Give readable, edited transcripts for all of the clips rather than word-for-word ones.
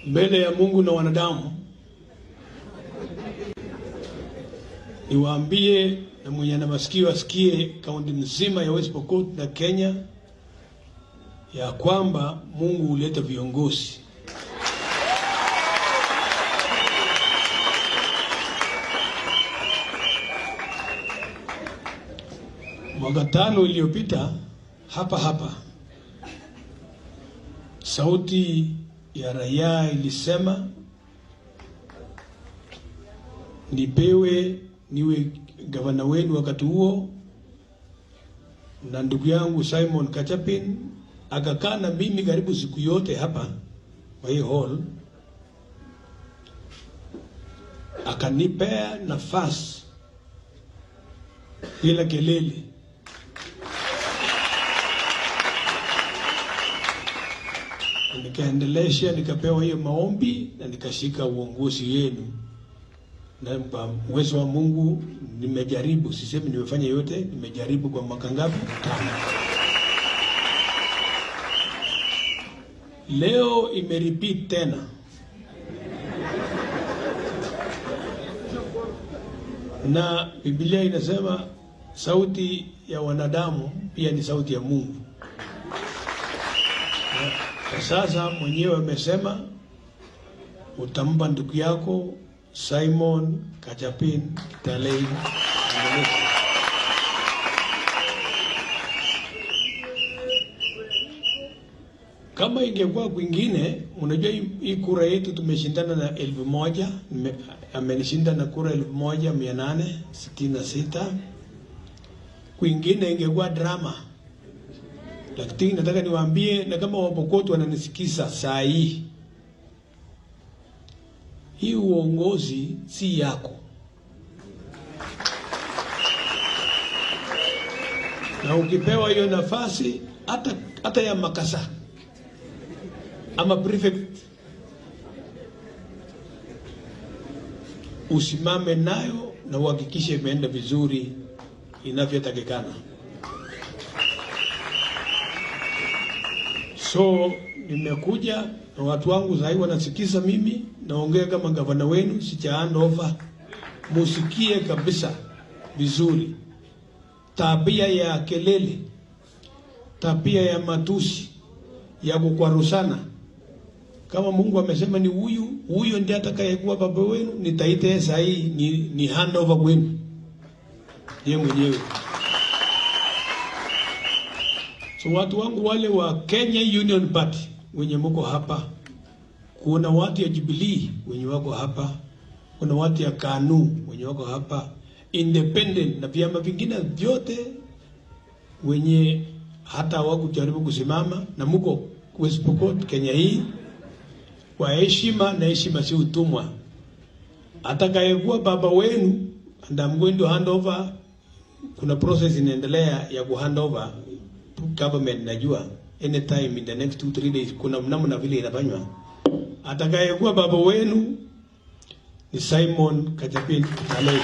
Mbele ya Mungu na wanadamu, niwaambie na mwenye ana masikio asikie, kaunti nzima ya West Pokot na Kenya, ya kwamba Mungu huleta viongozi. Mwaka 5 iliyopita hapa hapa sauti ya raia ilisema nipewe niwe gavana wenu wakati huo, na ndugu yangu Simon Kachapin akakaa na mimi karibu siku yote hapa kwa hii hall, akanipea nafasi bila kelele. Nikaendelesha, nikapewa hiyo maombi na nikashika uongozi wenu. Na kwa uwezo wa Mungu nimejaribu, sisemi nimefanya yote, nimejaribu kwa mwaka ngapi? 5. Leo imerepeat tena. Na Biblia inasema sauti ya wanadamu pia ni sauti ya Mungu. Na sasa mwenyewe amesema utampa ndugu yako Simon Kachapin Kitalei. Kama ingekuwa kwingine, unajua hii kura yetu tumeshindana na 1000, amenishinda na kura 1866. Kwingine ingekuwa drama. Lakini nataka niwaambie, na kama Wapokot wananisikiza saa hii, hii uongozi si yako. Na ukipewa hiyo nafasi, hata ya makasa ama prefect, usimame nayo na uhakikishe imeenda vizuri inavyotakikana. So nimekuja na watu wangu sasa wanasikiza mimi naongea kama gavana wenu, sija hand over. Musikie kabisa vizuri. Tabia ya kelele, tabia ya matusi, ya kukwarusana. Kama Mungu amesema ni huyu, huyo ndiye atakayekuwa baba wenu, nitaita saa hii ni hand over kwenu. Yeye mwenyewe. So watu wangu wale wa Kenya Union Party wenye mko hapa, kuna watu ya Jubilee wenye wako hapa, kuna watu ya KANU wenye wako hapa, Independent na vyama vingine vyote wenye hata hawakujaribu kusimama, na mko West Pokot Kenya hii kwa heshima, na heshima si utumwa. Atakayekuwa baba wenu, and I'm going to hand over, kuna process inaendelea ya ku hand over government, najua anytime in the next 2-3 days kuna namna vile inafanywa. Atakayekuwa baba wenu ni Simon Kachapin Kitalei.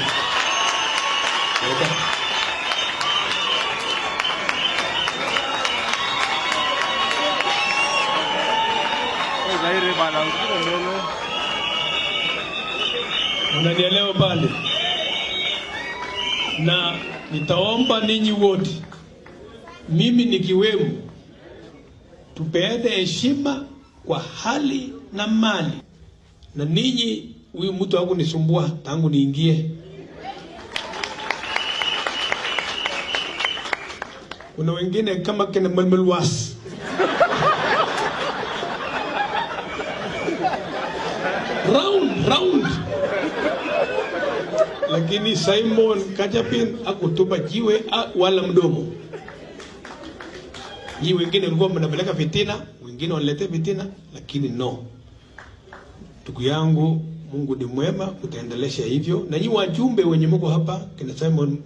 Unanielewa pale? Na nitaomba ninyi wote, mimi nikiwemo, tupeane heshima kwa hali na mali. Na ninyi, huyu mtu hakunisumbua tangu niingie. Kuna wengine kama kina Melmelwas. Round, round. Lakini Simon Kachapin hakutupa jiwe wala mdomo. Nyi wengine mlikuwa mnapeleka fitina, wengine wanaletea fitina, lakini no. Ndugu yangu, Mungu ni mwema, utaendelesha hivyo. Na nyi wajumbe wenye mko hapa, kina Simon,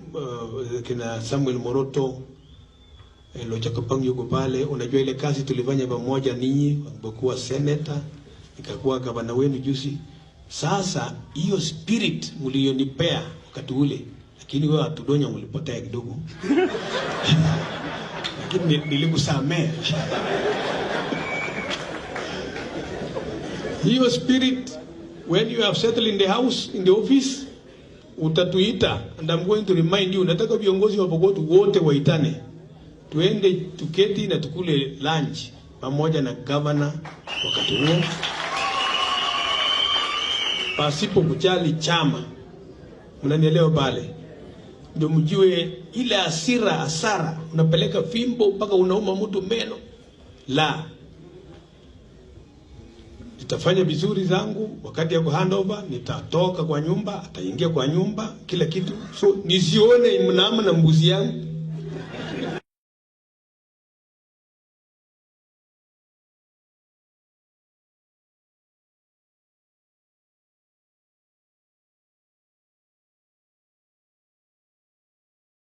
kina Samuel Moroto, Lochakapang yuko pale. Unajua ile kazi tulifanya pamoja ninyi, nilipokuwa senator, nikakuwa gavana wenu juzi. Sasa hiyo spirit mlionipea wakati ule, lakini wewe Atudonya mlipotea kidogo. Lakini nilikusamea. Hiyo spirit, when you have settled in the house, in the office, utatuita and I'm going to remind you. Nataka viongozi wa Pokot wote waitane, tuende tuketi na tukule lunch pamoja na governor wakati huo, pasipo kujali chama. Mnanielewa pale? Ndio mjue ile hasira, hasara, unapeleka fimbo mpaka unauma mtu meno. La, nitafanya vizuri zangu wakati ya handover, nitatoka kwa nyumba, ataingia kwa nyumba, kila kitu, so nisione mnaama na mbuzi yangu.